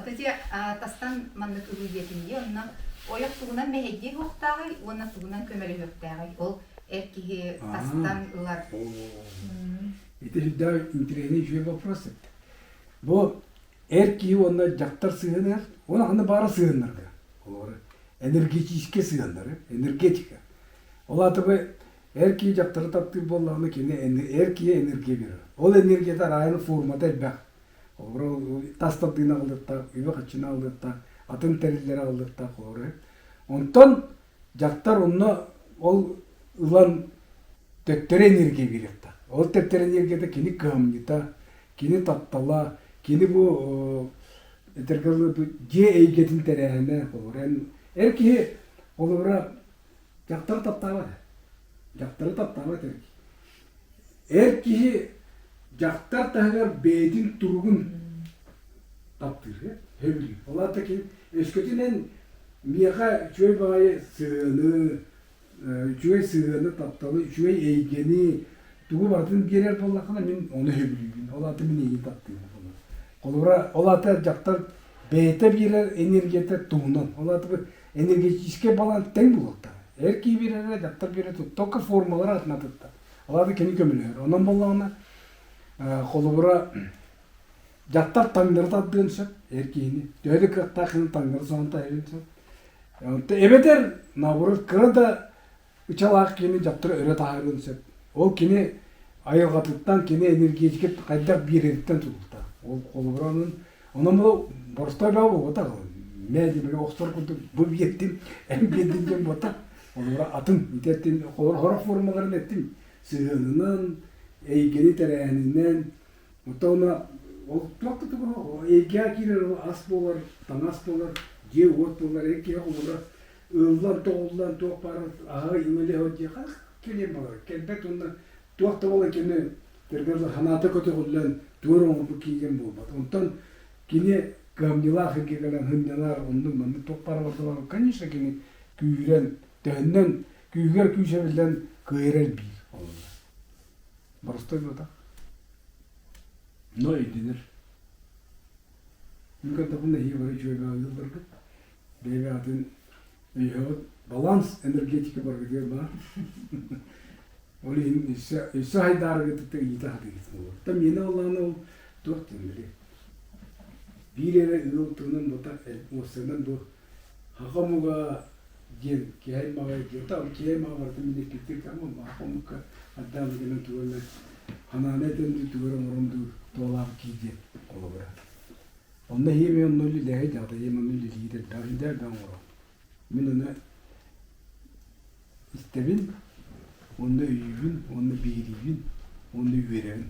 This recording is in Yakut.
Ото дьэ тастан маннык ылыы диэтим дии, онно ойох тугунан мэһэйдиэ суохтааҕый уонна тугунан көмөлөһүөхтээҕий? Ол эр киһи тастан ылар. Ити сүрдээх интэриэһинэй үчүгэй вопрос эбит. Бу эр киһи уонна дьахтар сыһыаныгар уонна ханна баара сыһыаннарга олору энергетическэй сыһыаннары, энергетика. Ол аата бу эр киһи дьахтары таптыыр буоллаҕына кини эр киһи энергия биэрэр. Ол энергията арааһын формата элбэх. Олору тас тардыыны аҕалыахтаах, үбү-харчыны аҕалыахтаах, атын тэриллэри аҕалыахтаах олору. Онтон дьахтар онно ол ылан төттөрү энергия биэриэхтээх. Ол төттөрү энергията кини кыһамньыта, кини таптала, кини бу этэргэ дылы дьиэ эйгэтин тэрээһинэ холобура эр киһи холобура дьахтары таптаабат дьахтары таптаабат эр киһи эр киһи дьахтар таһыгар бэйэтин туругун таптыыр сөбүлүүр ол аата кини өскөтүн эн миэхэ үчүгэй баҕайы сыһыаны үчүгэй сыһыаны, тапталы, үчүгэй эйгэни тугу барытын биэрэр буоллаххына, мин ону сөбүлүүбүн. Ол аата мин эйигин таптыыбын. Холобура, ол аата дьахтар бэйэтэ биэрэр энергията туһунан. Ол аата бу энергетическэй баланс тэҥ буолуохтаах. Эр киһи биэрэрэ, дьахтар биэрэрэ только формалара атын атыттар. Ол аата кини көмөлөһөр. Онон буоллаҕына, холобура, дьахтар таҥнары тардыан сөп эр киһини. Төһө да кыахтаах киһини таҥнары соһон таһыан сөп. Эбэтэр, наоборот, кыра да ычалаах киһини дьахтар өрө таһаарыан сөп. Ол кини айылҕатыттан, кини энергетикэ хайдах биэрэриттэн тутулуктаах. Ол холобура онон, онон бу боростой бөҕө буолбатах. Мэ диэн охсор курдук бу биэрдим, эн биэрдим диэн буолбатах. Холобура атын, ити эттим, холобура сорох формаларын эттим. Сыһыанынан, эйгэни тэрээһининэн, Оттон ол туох да тугу эйгэҕэ киирэр ол ас буолар, таҥас буолар, дьиэ-уот буолар, эр киһи холобура ыыллан, тоҕуллан туох баар аһы үөлэһэ диэхэ кэлиэн баҕарар. Кэлбэт уонна туох да буолар кини тэргэр санаата көтөҕүллэн туор оҥорбут киһи буолбат. Онтон кини кыһамньылаах эргэ кэлэн сынньанар, оннук маннык туох баар барда конечно кини күүһүрэн, төһөннөн күүһүгэр күүс эбиллэн кыайар элбиир. Боростой буотах. Но өйдөнөр. Мин көрдөхпүнэ эһиги бары үчүгэй ыалларгыт. Бэйэ атын өйөҕүт баланс энергетика баргытыгар баар. Ол иһин өссө өссө хайдаарыгытыттан ыйыта сатыыгыт буолуо. Оттон миэнэ буоллаҕына ол туох диэн биир эрэ ыал туһунан буотах уопсайынан бу Саха омуга диэн киһи аймаҕа диэн там киһи аймаҕа барытын мин эппиттир кэмим саха омукка хайдаах гынан тугу эмэ ханааны этэн дуу тугу эрэ оҥорон дуу туолаах кии диэн холобура. Онно эһиэм онно үлэлэһэ дьаата эһиэм онно үлэлиир элбэх үлэ элбэх оҥоро. Мин ону истэбин, онно өйүүбүн, онно биһириибин, онно үөрэбин.